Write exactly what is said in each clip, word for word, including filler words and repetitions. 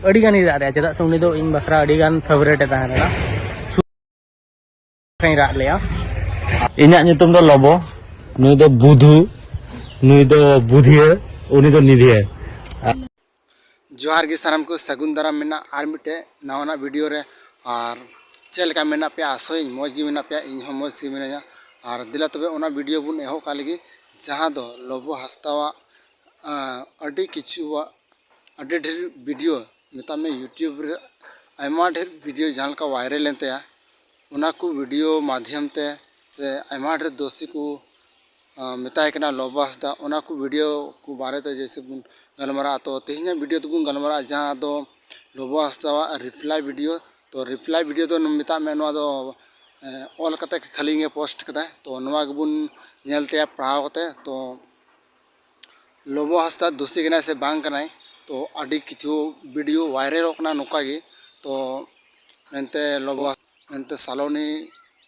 ᱟᱹᱰᱤ ᱜᱟᱱᱤᱧ ᱨᱟᱜ ᱞᱮᱜᱼᱟ, ᱪᱮᱫᱟᱜ ᱥᱮ ᱩᱱᱤ ᱫᱚ ᱤᱧ ᱵᱟᱠᱷᱨᱟ ᱟᱹᱰᱤ ᱜᱟᱱ ᱯᱷᱮᱵᱟᱨᱮᱴ ᱮ ᱛᱟᱦᱮᱸ ᱞᱮᱱᱟ᱾ ᱥᱩᱠᱷᱟᱧ ᱨᱟᱜ ᱞᱮᱜᱼᱟ᱾ ᱤᱧᱟᱹᱜ ᱧᱩᱛᱩᱢ ᱫᱚ ᱞᱚᱵᱚ, ᱱᱩᱭ ᱫᱚ ᱵᱩᱫᱷᱩ, ᱱᱩᱭ ᱫᱚ ᱵᱩᱫᱷᱤᱭᱟᱹ, ᱩᱱᱤ ᱫᱚ ᱱᱤᱫᱷᱤᱭᱟᱹ᱾ ᱡᱚᱦᱟᱨ ᱜᱮ ᱥᱟᱱᱟᱢ ᱠᱚ, ᱥᱟᱹᱜᱩᱱ ᱫᱟᱨᱟᱢ ᱢᱮᱱᱟᱜᱼᱟ ᱟᱨ ᱢᱤᱫᱴᱮᱡ ᱱᱟᱣᱟᱱᱟᱜ ᱵᱷᱤᱰᱤᱭᱳ ᱨᱮ᱾ ᱟᱨ ᱪᱮᱫ ᱞᱮᱠᱟ ᱢᱮᱱᱟᱜ ᱯᱮᱭᱟ? ᱟᱥᱚᱭᱟᱹᱧ ᱢᱚᱡᱽ ᱜᱮ ᱢᱮᱱᱟᱜ ᱯᱮᱭᱟ, ᱤᱧ ᱦᱚᱸ ᱢᱚᱡᱽ ᱜᱮ ᱢᱤᱱᱟᱹᱧᱟ᱾ ᱟᱨ ᱫᱮᱞᱟ ᱛᱚᱵᱮ ᱚᱱᱟ ᱵᱷᱤᱰᱤᱭᱳ ᱵᱚᱱ ᱮᱦᱚᱵ ᱠᱟᱜ ᱞᱮᱜᱮ, ᱡᱟᱦᱟᱸ ᱫᱚ ᱞᱚᱵᱚ ᱦᱟᱸᱥᱫᱟᱣᱟᱜ, ᱟᱸ, ᱟᱹᱰᱤ ᱠᱤᱪᱷᱩᱣᱟᱜ, ᱟᱹᱰᱤ ᱰᱷᱮᱨ ᱵᱷᱤᱰᱤᱭᱳ, ᱢᱮᱛᱟᱜ ᱢᱮ YouTube ᱨᱮ ᱟᱭᱢᱟ ᱰᱷᱮᱨ ᱵᱷᱤᱰᱤᱭᱳ ᱡᱟᱦᱟᱸ ᱞᱮᱠᱟ ᱵᱷᱟᱭᱨᱟᱞ ᱮᱱ ᱛᱟᱭᱟ, ᱚᱱᱟ ᱠᱚ ᱵᱷᱤᱰᱤᱭᱳ ᱢᱟᱫᱽᱫᱷᱚᱢ ᱛᱮ ᱥᱮ ᱟᱭᱢᱟ ᱰᱷᱮᱨ ᱫᱳᱥᱤ ᱠᱚ, ᱟᱸ, ᱢᱮᱛᱟᱭ ᱠᱟᱱᱟ ᱞᱚᱵᱚ ᱦᱟᱸᱥᱫᱟ, ᱚᱱᱟ ᱠᱚ ᱵᱷᱤᱰᱤᱭᱳ ᱠᱚ ᱵᱟᱨᱮ ᱛᱮ ᱡᱮᱭᱥᱮ ᱵᱚᱱ ᱜᱟᱞᱢᱟᱨᱟᱜᱼᱟ᱾ ᱛᱚ ᱛᱮᱦᱮᱧᱟᱜ ᱵᱷᱤᱰᱤᱭᱳ ᱫᱚᱵᱚᱱ ᱜᱟᱞᱢᱟᱨᱟᱜᱼᱟ ᱡᱟᱦᱟᱸ ᱫᱚ ᱞᱚᱵᱚ ᱦᱟᱸᱥᱫᱟᱣᱟᱜ ᱨᱤᱯᱞᱟᱭ ᱵᱷᱤᱰᱤᱭᱳ᱾ ᱛᱚ ᱨᱤᱯᱞᱟᱭ ᱵᱷᱤᱰᱤᱭᱳ ᱫᱚ ᱢᱮᱛᱟᱜ ᱢᱮ ᱱᱚᱣᱟ ᱫᱚ, ᱮᱸ, ᱚᱞ ᱠᱟᱛᱮ ᱠᱷᱟᱹᱞᱤ ᱜᱮ ᱯᱳᱥᱴ ᱠᱟᱫᱟᱭ᱾ ᱛᱚ ᱱᱚᱣᱟ ᱜᱮᱵᱚᱱ ᱧᱮᱞ ᱛᱟᱭᱟ ᱯᱟᱲᱦᱟᱣ ᱠᱟᱛᱮ᱾ ᱛᱚ ᱞᱚᱵᱚ ᱦᱟᱸᱥᱫᱟ ᱫᱳᱥᱤ ᱠᱟᱱᱟᱭ ᱥᱮ ᱵᱟᱝ ᱠᱟᱱᱟᱭ? ᱛᱚ ᱟᱹᱰᱤ ᱠᱤᱪᱷᱩ ᱵᱷᱤᱰᱤᱭᱳ ᱵᱷᱟᱭᱨᱟᱞᱚᱜ ᱠᱟᱱᱟ ᱱᱚᱝᱠᱟ ᱜᱮ᱾ ᱛᱚ ᱢᱮᱱᱛᱮ ᱞᱚᱵᱚ, ᱢᱮᱱᱛᱮ ᱥᱟᱞᱚᱱᱤ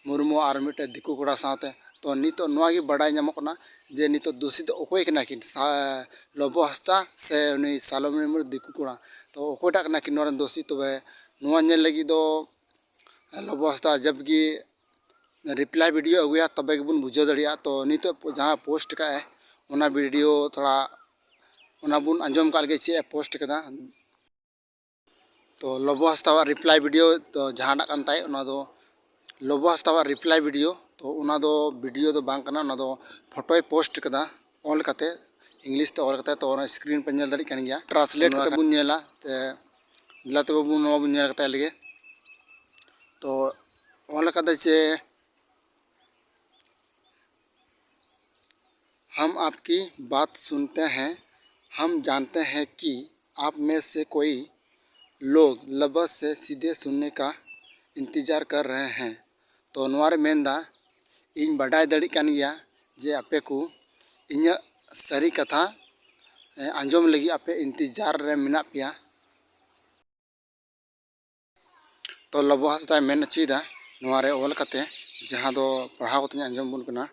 ᱢᱩᱨᱢᱩ ᱟᱨ ᱢᱤᱫᱴᱮᱡ ᱫᱤᱠᱩ ᱠᱚᱲᱟ ᱥᱟᱶᱛᱮ᱾ ᱛᱚ ᱱᱤᱛᱚᱜ ᱱᱚᱣᱟ ᱜᱮ ᱵᱟᱰᱟᱭ ᱧᱟᱢᱚᱜ ᱠᱟᱱᱟ ᱡᱮ ᱱᱤᱛᱚᱜ ᱫᱳᱥᱤ ᱫᱚ ᱚᱠᱚᱭ ᱠᱟᱱᱟ ᱠᱤᱱ, ᱥᱟ-, ᱞᱚᱵᱚ ᱦᱟᱸᱥᱫᱟ ᱥᱮ ᱩᱱᱤ ᱥᱟᱞᱚᱱᱤ ᱢᱩᱨᱢᱩ ᱫᱤᱠᱩ ᱠᱚᱲᱟ? ᱛᱚ ᱚᱠᱚᱭᱴᱟᱜ ᱠᱟᱱᱟ ᱠᱤᱱ ᱱᱚᱣᱟ ᱨᱮᱱ ᱫᱳᱥᱤ? ᱛᱚᱵᱮ ᱱᱚᱣᱟ ᱧᱮᱞ ᱞᱟᱹᱜᱤᱫ ᱫᱚ ᱞᱚᱵᱚ ᱦᱟᱸᱥᱫᱟ ᱡᱟᱵ ᱜᱮ ᱨᱤᱯᱞᱟᱭ ᱵᱷᱤᱰᱤᱭᱳ ᱟᱹᱜᱩᱭᱟ, ᱛᱚᱵᱮ ᱜᱮᱵᱚᱱ ᱵᱩᱡᱷᱟᱹᱣ ᱫᱟᱲᱮᱭᱟᱜᱼᱟ᱾ ᱛᱚ ᱱᱤᱛᱚᱜ ᱡᱟᱦᱟᱸ ᱯᱳᱥᱴ ᱠᱟᱜᱼᱟᱭ, ᱚᱱᱟ ᱵᱷᱤᱰᱤᱭᱳ ᱛᱷᱚᱲᱟ ᱚᱱᱟ ᱵᱚᱱ ᱟᱸᱡᱚᱢ ᱠᱟᱜ ᱞᱮᱜᱮ, ᱪᱮᱫ ᱮ ᱯᱳᱥᱴ ᱠᱟᱫᱟ᱾ ᱛᱚ ᱞᱚᱵᱚ ᱦᱟᱸᱥᱫᱟᱣᱟᱜ ᱨᱤᱯᱞᱟᱭ ᱵᱷᱤᱰᱤᱭᱳ ᱫᱚ ᱡᱟᱦᱟᱸᱴᱟᱜ ᱠᱟᱱ ᱛᱟᱭ, ᱚᱱᱟ ᱫᱚ ᱞᱚᱵᱚ ᱦᱟᱸᱥᱫᱟᱣᱟᱜ ᱨᱤᱯᱞᱟᱭ ᱵᱷᱤᱰᱤᱭᱳ᱾ ᱛᱚ ᱚᱱᱟ ᱫᱚ ᱵᱷᱤᱰᱤᱭᱳ ᱫᱚ ᱵᱟᱝ ᱠᱟᱱᱟ, ᱚᱱᱟ ᱫᱚ ᱯᱷᱳᱴᱳᱭ ᱯᱳᱥᱴ ᱠᱟᱫᱟ ᱚᱞ ᱠᱟᱛᱮ, ᱤᱝᱞᱤᱥ ᱛᱮ ᱚᱞ ᱠᱟᱛᱮ᱾ ᱛᱚ ᱚᱱᱟ ᱥᱠᱨᱤᱱ ᱯᱮ ᱧᱮᱞ ᱫᱟᱲᱮᱭᱟᱜ ᱠᱟᱱ ᱜᱮᱭᱟ, ᱴᱨᱟᱱᱥᱞᱮᱴ ᱠᱟᱛᱮ ᱵᱚᱱ ᱧᱮᱞᱟ᱾ ᱛᱮ ᱫᱮᱞᱟ ᱛᱚᱵᱮ ᱵᱚᱱ, ᱱᱚᱣᱟ ᱵᱚᱱ ᱧᱮᱞ ᱠᱟᱛᱮ ᱞᱮᱜᱮ᱾ ᱛᱚ ᱚᱞ ᱠᱟᱫᱟ ᱡᱮ, हम आपकी बात सुनते हैं, हम जानते हैं कि आप में से कोई लोग लबस से सीधे सुनने का इंतज़ार कर रहे हैं᱾ ᱛᱚ ᱱᱚᱣᱟ ᱨᱮ ᱢᱮᱱᱫᱟ, ᱤᱧ ᱵᱟᱰᱟᱭ ᱫᱟᱲᱮᱜ ᱠᱟᱱ ᱜᱮᱭᱟ ᱡᱮ ᱟᱯᱮ ᱠᱚ ᱤᱧᱟᱹᱜ ᱥᱟᱹᱨᱤ ᱠᱟᱛᱷᱟ, ᱮ, ᱟᱸᱡᱚᱢ ᱞᱟᱹᱜᱤᱫ ᱟᱯᱮ ᱤᱱᱛᱤᱡᱟᱨ ᱨᱮ ᱢᱮᱱᱟᱜ ᱯᱮᱭᱟ᱾ ᱛᱚ ᱞᱚᱵᱚ ᱦᱟᱸᱥᱫᱟᱭ ᱢᱮᱱ ᱦᱚᱪᱚᱭᱮᱫᱟ ᱱᱚᱣᱟ ᱨᱮ ᱚᱞ ᱠᱟᱛᱮ, ᱡᱟᱦᱟᱸ ᱫᱚ ᱯᱟᱲᱦᱟᱣ ᱠᱟᱛᱮᱧ ᱟᱸᱡᱚᱢ ᱵᱚᱱ ᱠᱟᱱᱟ᱾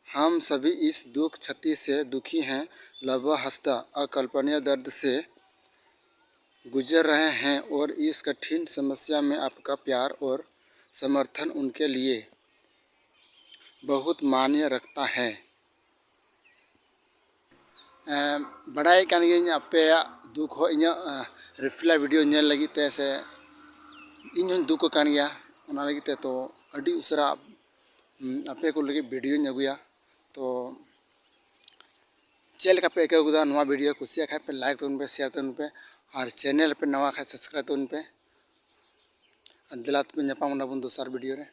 हम सभी इस दुख क्षति से दुखी हैं। लबो हंसदा अकल्पनीय दर्द से गुजर रहे हैं और इस कठिन समस्या में आपका प्यार और समर्थन उनके लिए बहुत मान्य रखता है। ᱮᱸ, ᱵᱟᱰᱟᱭ ᱠᱟᱱ ᱜᱤᱭᱟᱹᱧ ᱟᱯᱮᱭᱟᱜ ᱫᱩᱠ ᱦᱚᱸ ᱤᱧᱟᱹᱜ, ᱮᱸ, reply video ᱧᱮᱞ ᱞᱟᱹᱜᱤᱫ ᱛᱮ ᱥᱮ ᱤᱧ ᱦᱚᱸᱧ ᱫᱩᱠ ᱟᱠᱟᱱ ᱜᱮᱭᱟ, ᱚᱱᱟ ᱞᱟᱹᱜᱤᱫ ᱛᱮ ᱛᱚ ᱟᱹᱰᱤ ᱩᱥᱟᱹᱨᱟ, ᱩᱸ, ᱟᱯᱮ ᱠᱚ ᱞᱟᱹᱜᱤᱫ videoᱧ ᱟᱹᱜᱩᱭᱟ᱾ ᱛᱚ ᱪᱮᱫ ᱞᱮᱠᱟ ᱯᱮ ᱟᱹᱭᱠᱟᱹᱣ ᱠᱮᱫᱟ ᱱᱚᱣᱟ video? ᱠᱩᱥᱤᱭᱟᱜ ᱠᱷᱟᱡ ᱯᱮ like ᱛᱟᱵᱚᱱ ᱯᱮ, share ᱛᱟᱵᱚᱱ ᱯᱮ, ᱟᱨ channel ᱨᱮᱯᱮ ᱱᱟᱣᱟ ᱠᱷᱟᱡ subscribe ᱛᱟᱵᱚᱱ ᱯᱮ᱾ ᱟᱨ ᱫᱮᱞᱟ ᱛᱚᱵᱮ ᱧᱟᱯᱟᱢ ᱟᱵᱚᱱ ᱫᱚᱥᱟᱨ video ᱨᱮ᱾